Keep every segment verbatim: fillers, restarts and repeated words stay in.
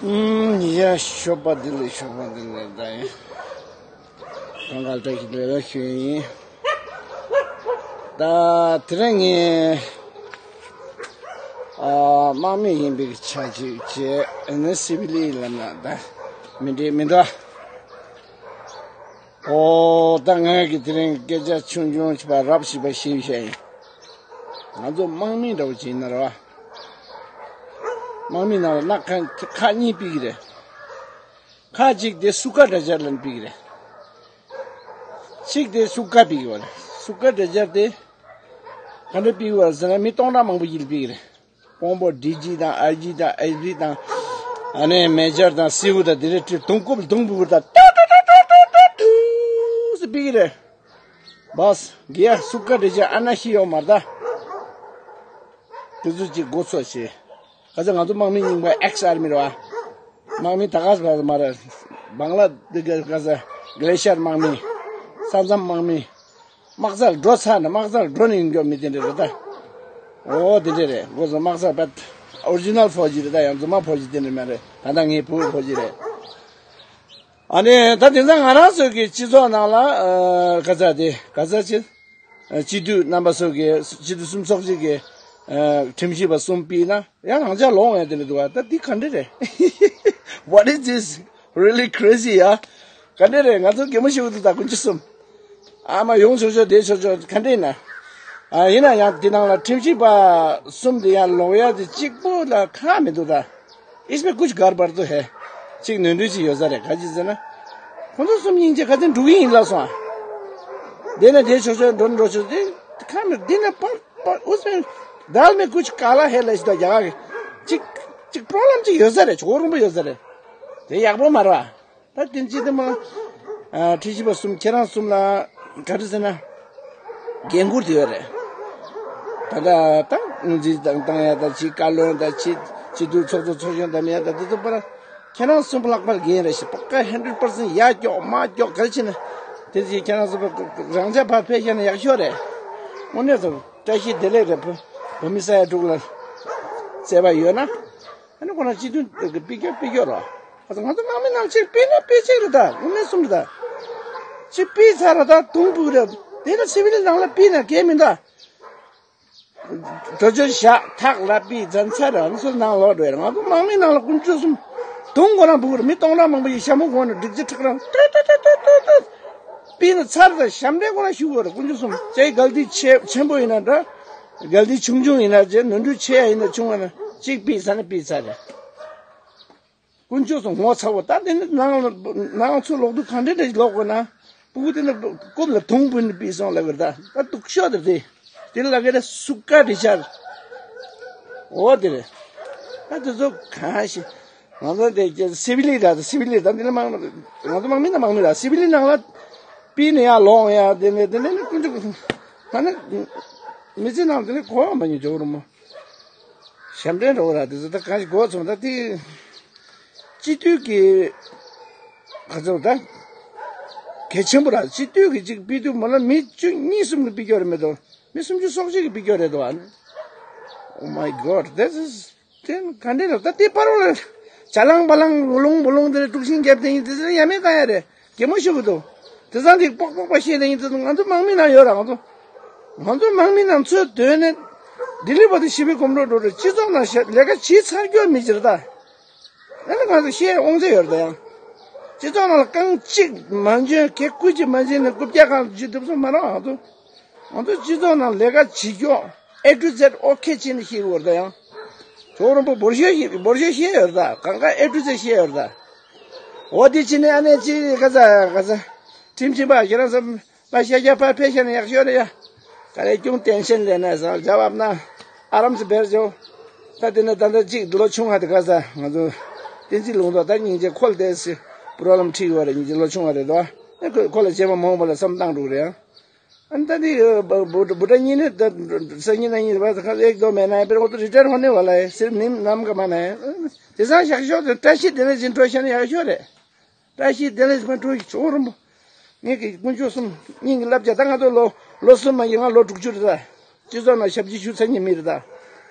ཨུམ། ཡ། ཞོགས་པ་བདེ་ལེགས། ཞོགས་པ་བདེ་ལེགས། ད་ཡིན། གང་ག་བཀྲ་ཤིས་བདེ་ལེགས་ཞུ་ཡིན། ད་དེ་རིང་ངས་ཨ་དམག་མི་ཡིན་པའི་ཆ་ཅིག་བྱས་ནས་སི་བི་ལི་ལབ་ན་ད་མི་འགྲིག་མི་འདུག་ཨོ། ད་ངས་ཀྱི་དེ་རིང་སྐད་ཆ་ཆུང་ཆུང་ཞིག་པ་རབ་ཞིག་པ་ཞིག་བཤད་ཡིན། ང་ཚོ་དམག་མི་འདྲ་བོ་ཅིག་ཡིན་ན་རེད་བ། དམག་མི་ནང་ལ་སྣ་ཁ་ཁག་གཉིས་ཕུད་ཀྱི་རེད། ཁག་གཅིག་དེ་སུ་ཀ་དྲ་ཇར་ལབ་ནས་ཕུད་ཀྱི་རེད། གཅིག་དེ་སུ་ཀ་ཕུད་ཀྱི་བ་རེད། སུ་ཀ་དྲ་ཇར་དེ་ག་འདྲ་ཕུད་ཀྱི་བ་རེད་ཟེར་ན་མི་སྟོང་ཕྲག་མང་པོ་ཞིག་ལ་ཕུད་ཀྱི་རེད། དཔོན་པོ་ཌི་ཇི་དང་ཨའི་ཇི་དང་ཨེས་པི་དང་ཨ་ནི་མེ་ཇར་དང་སི་ཨོ་དང་དེ་འདྲ་ཁྲིར་དུང་རྐུབ་དུང་ཕུད་ཀྱི་རེད། ད་ཏུ་ཏུ་ཏུ་ཏུ་ཏུ་ཏུ་ཟེར་ཕུད་ཀྱི་རེད། བཱས། གི་ཡ་སུ་ཀ་དྲ་ཇར་ཨ་ན་ཤི་ཡོད་མ་རེད་ད། དེ་ཚོ་ཅིག་འགོ་ཚུགས་བྱེད། ཁ་ཚ་ང་ཚོ་དམག་མི་རྙིང་པ་ཨེག་སི་ཨར་མི་རེད་བ། དམག་མི་ད་ག་ས་མ་རེད། བང་ལ་དེ་ག་ས་ག་ས་ག་ལེ་ཤར་དམག་མི། ས་མཚམས་དམག་མི། དམག་སར་འགྲོ་ཚར་ན་དམག་སར་འགྲོ་ནས་ཡོང་རྒྱུ་མི་དེ་འདྲ་རེད་ད། ཨོ་དེ་འདྲ་རེད། འགོ་ཚུགས་དམག་སར་བད། ཨོ་རི་ཇི་ནལ་ཕོ་ཇི་རེད་ད། ཡང་རྫུན་མ་ཕོ་ཇི་དེ་འདྲ་མ་རེད། ད་ལྟ་ངའི་བུ་ཕོ་ཇི་རེད། ཨ་ནི་ད་དེང་སང་ང་རང་ཚོའི་གི་སྤྱི་ཚོགས་ནང་ལ་ཨ་ག་ཚ་དེ་ག་ཚ་ཅི། སྤྱི་འཐུས་རྣམ་པ་ཚོ་གི་སྤྱི་འཐུས་གསུམ་ཚོགས་གཅིག་གི་ཁྲིམས་ཞིབ་པ་གསུམ་ཕུད་ན་ཡང་རང་ཅག་ལོག་ཡོང་དེ་འདྲ་འདུག་བ། ད་འདི་ག་འདྲ་རེད། What is this? Really crazy, ཡ། ག་འདྲ་རེད། ང་ཚོ་གད་མོ་ཤོར་གི་འདུག་ད་དཀོན་མཆོག་གསུམ། ཨ་མ་ཡོང་ཆོག་ཆོག་བསྡད་ཆོག་ཆོག་ག་འདྲ་ཡིན་ན། ཨ་ཡིན་ན་ཡང་འདི་ནང་ལ་ཁྲིམས་ཞིབ་པ་གསུམ་དེ་ཡང་ལོག་ཡ་དེ་གཅིག་པོ་ལ་ཁག་མི་འདུག་ད། इसमें कुछ गड़बड़ तो है། གཅིག་ནོར་འཁྲུལ་ཅིག་ཡོད་ས་རེད། ག་ཅི་ཟེར་ན། ཁོང་ཚོ་གསུམ་སྙིང་རྗེ་ག་ཚོད་འགྲོ་གི་ཡིན་ལབ་སོང་ཨ། དེ་ནས་དེ་ཆོག་ཆོག་འགྲོ་འགྲོ་ཆོག་དེ། ཁ་མི་འདི་ནས་པར་པར་ཨུ་སེ་ཌལ་མེ་ཀུ་ཆི་ཀ་ལ་ཧེ་ལ་ཞིག་དང་རྒྱ་གར་གི་གཅིག་གཅིག་པྲོབ་ལེམ་ཅིག་ཡོད་ས་རེད། ཇོ་རོང་པོ་ཡོད་ས་རེད། དེ་ཡག་པོ་མ་རེད་བ། ད་དེ་ཅི་དེ་མ། ཁྲིམས་ཞིབ་པ་གསུམ་ཁྱེད་རང་གསུམ་ལ་ག་རེ་ཟེར་ན། འགན་ཁུར་དེ་ཡོད་རེད། ད་ལྟ་ད་ངོས་འཛིན་དང་བཏང་ཡ་ད་ཅི་བཀའ་བློན་ད་ཅི་སྤྱི་འཐུས་ཚོགས་གཙོ་ཚོགས་གཞོན་དང་མི་ཡ་ད་དེ་ཚོ་པར་ཁྱེད་རང་གསུམ་ལྷག་པར་འགན་རེད་ཤི། པ་ཀ་ཧན་ཌེ་རེད་པར་སེན་ཡ་ཀྱོག་མ་ཀྱོག་ག་རེ་བྱས་ན། དེ་ཅི་ཁྱེད་རང་གསུམ་པ་རང་ཅག་ཕར་ཕེབས་ཤ་ན་ཡག་ཤོས་རེད། དངོས་གནས་ཚོ་བཀྲ་ཤིས་བདེ་ལེགས་རེད། བོད་མི་ས་ཡ་དྲུག་ལ་བརྩེ་བ་ཡོད་ན། ཨ་ནི་ཁོ་ན་སྤྱི་འཐུས་ཀྱི་ཕུད་རྒྱུ་ཕུད་རྒྱུ་རོ། ཨ་ང་ཚོ་དམག་མི་ནང་ཆེ་ཕུད་ན་ཕུད་ཅིག་རེད་ད། དངོས་གནས་གསུམ་རེད་ད། ཅི་ཕུད་ཚར་ར་ད་དུང་ཕུད་རེད། དེ་ན་སི་བི་ལི་ནང་ལ་ཕུད་ན་གལ་མི་འདུག་འགྲོ་ཆོག་བཞག་ཐག་ལ་ཕུད་ཚར་ཚར་ར་ང་ཚོ་ནང་ལོག་འགྲོ་ཡ་རེད། ང་ཚོ་དམག་མི་ནང་ལ་དཀོན་མཆོག་གསུམ་དུང་ཁོ་རང་ཕུད་རེད། མི་སྟོང་ཕྲག་མང་པོ་ཡི་ཤ་མོ་གོང་ནས་སྒྲིག་ཆ་ཁྲག་རང་ཏོ་ཏོ་ཏོ་ཏོ་ཏོ་ཏོ་ཕུད་ན་ཚར་ད་ཞབས་འདྲེན་ཁོ་རང་ཞུ་དགོས་རེད། དཀོན་མཆོག་གསུམ་ཅའི་གལ་ཏེ་ཆེ་ཆེན་པོ་ཡིན་ན་འདྲ། གལ་ཏེ་ཆུང་ཆུང་ཡིན་ན་ཅེ་ནོར་འཁྲུལ་ཆེ་ཡ་ཡིན་ན་ཆུང་བ་ན་གཅིག་ཕུད་ཚར་ན་ཕུད་ཚར་རེད། དཀོན་མཆོག་གསུམ་ངོ་ཚ་བོ། ད་དེ་ནི་ནང་ལ་ནང་ཚུར་ལོག་དུས་ག་འདྲ་འདྲ་ཞིག་ལོག་དགོས་ན། སྤུ་གུ་དེ་ནི་རྐུབ་ལ་དུང་བུ་ནི་ཕུད་སོང་ལབ་ཀྱི་རེད་ད། ད་སྡུག་ཤོས་དེ་རེད། དེ་ལ་ག་རེ་སུ་ཀ་དྲ་ཇར། འོ་དེ་རེད། ད་དེ་ཚོ་གང་ཞིག་ང་ཚོ་དེ་སི་བི་ལི་ར་སི་བི་ལི་ད་འདི་ལ་དམག་ང་ཚོ་དམག་མི་ན་དམག་མི་ར་སི་བི་ལི་ནང་ལ་ཕུད་ནས་ཡར་ལོག་ཡ་དེ་ནས་དེ་ནས་ནི་དཀོན་མཆོག་ད་ནི་མི་ཚེ་ནང་དེ་ནས་གོ་བ་མ་ཉོ་ཇོ་རུ་མོ། ཞབས་འདྲེན་འགྲོ་བ་ར་དེ་ཚོ་ད་གང་ཞིག་གོ་སོང་། ད་དེ་སྤྱི་འཐུས་ཀྱི་ག་ཚོད་ད་གལ་ཆེན་པོ་ར། སྤྱི་འཐུས་ཀྱི་གཅིག་ཕུད་དུས་མ་ལ་མི་བཅུ་གཉིས་གསུམ་གྱི་ཕུད་རྒྱུ་རེད་མི་འདུག་མི་སུམ་ཅུ་སོ་གཅིག་གི་ཕུད་རྒྱུ་རེད་འདུག Oh my God, this is དེ་ག་འདྲ་རེད། ད་དེ་པར་བ་ལ་ཇ་ལང་བ་ལང་བུ་ལོང་བུ་ལོང་དེ་དཀྲུག་ཤིང་རྒྱབ་དེ་ཡིན། དེ་ཚོ་ཡ་མེད་གང་ཡ་རེད། གད་མོ་ཤོར་གི་འདུག་དེ་ཚང་དེ་པོག་པོག་པ་བཤད་དེ་ཡིན། དེ་ཚོ་ང་ཚོ་དམག་མི་ནང་ཡོད་ར། ང་ཚོ་ང་ཚོ་དམག་མི་ནང་ཚོས་དོན་ནས་ལྡི་ལི་བར་དུ་ཞི་བའི་གོམ་བགྲོད་འགྲོ་རེད། སྤྱི་ཚོགས་ནང་ལས་ཀ་བྱེད་ཚར་རྒྱུ་མི་བྱེད་རེད་ད། ཨ་ནི་ང་ཚོ་བཤད་དབང་ཆ་ཡོད་རེད་ད། ཡང་སྤྱི་ཚོགས་ནང་ལ་རྐང་གཅིག་མ་འཇོན་གེ་སྐུ་གཅིག་མ་འཇོན་ནས་རྐུབ་བཀྱག་གང་བྱེད་ཐུབ་སོང་མ་རེད། ང་ཚོ་ང་ཚོ་སྤྱི་ཚོགས་ནང་ལས་ཀ་བྱེད་རྒྱུ་A to Z okay བྱས་ནས་ཤེས་དགོས་རེད་ད། ཡང་ཇོ་རོང་པོ་འབོར་ཤོས་ཤེས་འབོར་ཤོས་ཤེས་ཡོད་རེད་ད། གང་ག A to Z ཤེས་ཡོད་རེད་ད། འོ་དེ་བྱས་ནས་ཨ་ནེ་ཅི་ག་ས་ག་ས་ཁྲིམས་ཁྲིམས་པ་ཁྱེད་རང་ཚོ་ལ་ཤ་རྒྱགས་ཕར་ཕེབས་ཤ་ན་ཡག་ཤོས་རེད་ཡ། ག་རེ་ཀྱུང་ཏེན་ཤན་ལེན་ན་ཟ་ཇ་བབ་ན་ཨ་རམ་སི་བེར་ཇོ། ད་དེ་ནས་ད་ལྟ་གཅིག་ལོ་ཆུང་བ་དེ་ག་ས་ང་ཚོ་བསྟན་འཛིན་ལུང་རྟོགས། ད་སྙིང་རྗེ་ཁོ་ལ་དེ་སི་པོ་རོ་བླེམ་འཁྲིད་ཡོད་རེད། སྙིང་རྗེ་ལོ་ཆུང་བ་རེད་དོ། ཨ་ཁོ་ཁོ་ལ་བྱས་པ་མང་པོ་ལ་བསམ་བཏང་འགྲོ་གི་རེད་ཨ། ཨ་ནི་ད་དེ་བུ་བུ་ཕྲུག་གཉིས་ནི་ད་སང་ཉིན་གནངས་ཉིན་རེད་པ། ད་ཁ་ཨེག་དོ་མེ་ན་ཡ་པེར་ཁོ་ཚོ་རི་ཊ་ཡར་ཧོ་ནེ་ཝ་ལ་ཧེ། སིརཕ་ནིམ་ནམ་ཀ་མ་ན་ཡ། དེ་སང་ཞག་ཞོག་དེ་བཀྲ་ཤིས་བདེ་ལེགས་ཅིག་འགྲོ་ཤ་ན་ཡག་ཤོས་རེད། བཀྲ་ཤིས་བདེ་ལེགས་མ་འགྲོ་ཞིག་ཇོ་རོང་པོ། ངས་ཀྱི་དཀོན་མཆོག་གསུམ་སྙིང་གི་བསླབ་བྱ། ད་ང་ཚོ་ལོ་ལོ་གསུམ་མ་ཡིན། ང་ལོ་དྲུག་ཅུ་རེད་ད། སྤྱི་ཚོགས་ནང་ཞབས་ཕྱི་ཞུ་ཚར་མཁན་མི་རེད་ད།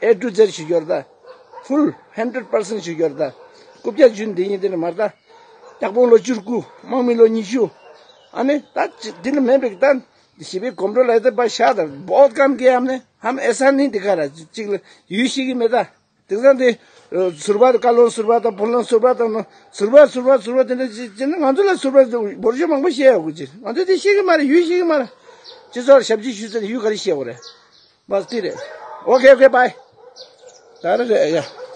A to Z ཞུ་རྒྱུ་རེད་ད། ཧྥུལ་ཧན་ཌེ་རེད་པར་སེན་ཊི་ཞུ་རྒྱུ་རེད་ད། རྐུབ་བཀྱག་བརྒྱུད་འདི་ཡིན་དེ་ནི་མར་ད། སྟག་བོང་ལོ་བཅུ་དགུ་དམག་མི་ལོ་ཉི་ཤུ། ཨ་ནི་ད་ཅི་འདི་ནི་མེད་པའི་ད། ཞི་བའི་གོམ་བགྲོད་ལ་ཡི་ད་པ་ཤ་ད་བོད་ཀམ་གེ་ཨམ་ནི་ཧམ་ཨེ་ས་ནི་འདི་ག་ར་ཅིག་ལ་ཡུལ་ཤིག་གི་མེད་ད། དེང་སང་དེ་ཟུར་པ་དང་བཀའ་བློན་ཟུར་པ་དང་བུ་བློན་ཟུར་པ་དང་ཟུར་པ་ཟུར་པ་ཟུར་པ་དེ་འདྲ་ཅིག་ཅི་ནི་ང་ཚོ་ལ་ཟུར་པ་འབོར་ཆེན་མང་པོ་བཤད་ཡོད་གི་ཅི་ང་ཚོ་དེ་ཤེས་གི་མ་རེད། ཡུལ་ཤེས་གི་མ་རེད། སྤྱི་ཚོགས་ལ་ཞབས་ཕྱི་ཞུ་ཚེ་ཡུལ་ག་རེ་ཤེས་དགོས་རེད། བ་སྟི་རེད། ཨོ་ཁེ་ཨོ་ཁེ་བྷའི། ད་རེད་རེད་ཡ།